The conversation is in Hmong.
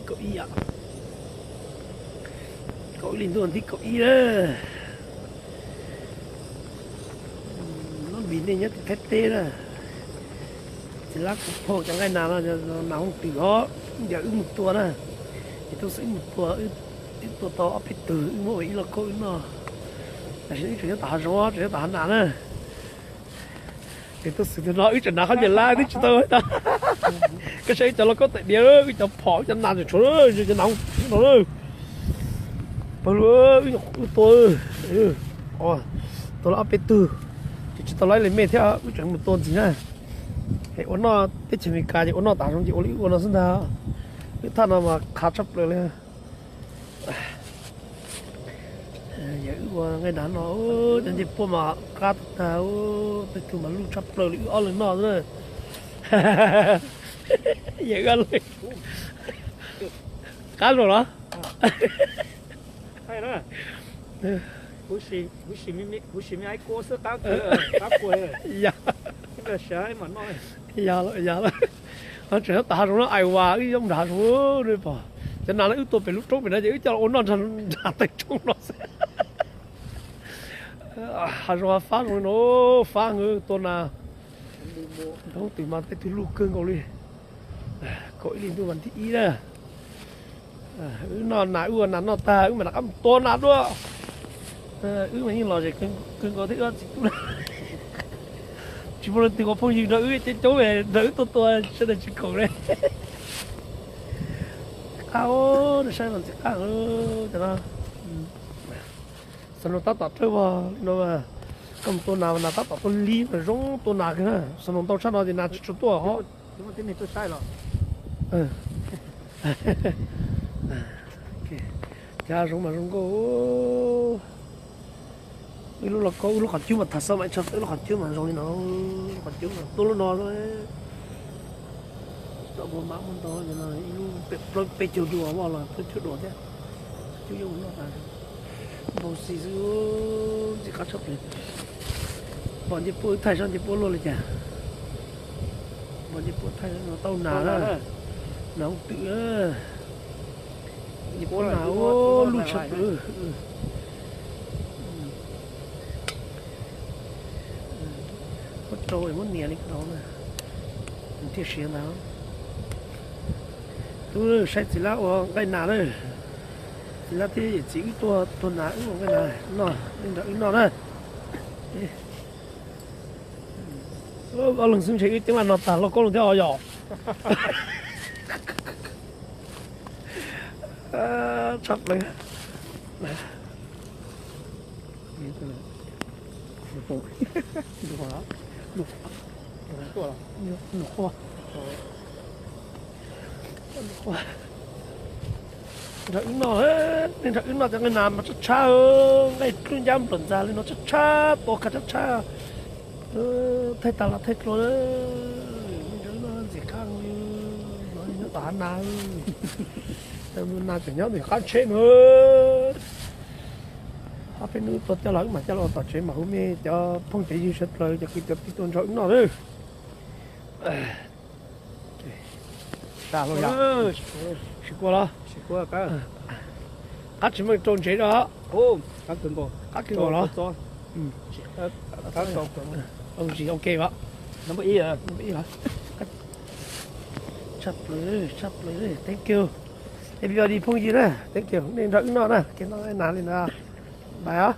Kaum ib, kaum ib li ntuj vas thib kaum ib na. Lub npis nej nyob tim Thaib teb na. Txiv Lab kuv phauj cov nqaij nas no, nas hooj twm os, yog wb mus tua na, ces tub xwb wb mus tua, wb tua tau ob peb tug wb muab ua ib lo kauj wb noj. Tam sim no wb tseem nyob tom hav zoov, tseem nyob tom hav nas na. Ces tub xwb tus no wb tseem hnav qhov nyias lab twb tsis tau tas. Koj saib wb cov lauj kaub tais diav, wb cov phom, wb cov nas tseem tshuav, cov nas no na. Pawg lug, wb tua, tua lawm ob peb tug, ces tsis tau lab li mej thiab, wb tseem mus tua ntxiv na. Es ua noj teb chaws Amelikas ces ua noj tas zoo ces ua li wb ua no xwb ntag. Wb thaj no mas qhav tshaj plaws li. Yog wb ua nqaij nas no, cov ncej puab mas qab tag, tej tug mas luj tshaj plaws li wb ob leeg noj xwb na. Yog wb ob leeg qab zoo los. Yog, yog, tseem nyob tom hav zoov no, Iowa, wb nyob nram hav zoov ne pom. Cov nas no wb tua pem lub roob pem no ces wb coj los ua noj nram tej roob no xwb. Hav zoov fab zoo li no, fab heev tua nas. Nroo twm mas tej tug luj kawg nkaus li. Kaum ib li ntuj vas thib ib na. Wb noj nas, wb ua nas noj tag wb mam rov qab mus tua nas dua. Wb mas yeej lom zem kawg nkaus thiab wb txiv tub na. Tsis muaj leej twg ua phooj ywg nrog wb coob coob nrog wb tuaj tua sawv daws tsis khoom li. Qab, saib mas ntxim qab cov no. Xov noog tab tom dawb vog li no mas, koj mus tua nas, nas tab tom tuaj lib mas zoo tua nas kawg na. Xov noog ntau tshaj no ces nas tsis tshua tuaj hov. Cas zoo mas zoo nkauj. Wb lub lauj kaub, wb lub qhov cub mas tham xov mas ib tshaj, wb lub qhov cub mas zoo li no, lub qhov cub mas tuaj lub no xwb. Tau muaj mab muaj ntau, ib lub peb caug dua, muaj los plaub caug dua thiab. Cub yeej ua noj tas, npau xis xwb, ntxim qab tshaj plaws. Pom ncej puab wb thaij saib ncej puab luaj li cas. Pom ncej puab thaij no tau nas na, nas hooj twm na. Ncej puab nas luj tshaj plaws. Muab rau muab nias li ko na, thiaj siav ntag. Tub saib txiv lab ua nqaij nas na. Txiv lab thiab yawm txiv wb tuaj tua nas, wb ua nqaij nas noj, nej nrog wb noj na. Ob leeg xwb ntshe wb ceeb laj no tag lauj kaub los thiab os yom. Tshaj plaws. Nrog wb noj, nej nrog wb noj cov nqaij nas mas tshab tshab, nqaij dlub ncab nplawm ntxag li no tshab tshab, tua kha tshab tshab. Thaij tas los thaij dlua, nej nrog wb noj ntxim qab li, nyob tom hav nas. Nas tseem nyob ntawm qab tsheb no. Ob peb hnub tua coj los wb mam coj los tom tsev mam hu mej cov phooj cov ywg sawv daws cov kwv cov tij tuaj nrog wb noj lawm. Sim kua los? Qab tsis muaj rau ntsev os. Qab kawg nkaus los? Ok, tshaj plaws, tshaj plaws, thank you. Everybody phooj ywg na, thank you, nej nrog wb noj na, kev noj nas li ntawd, bye os.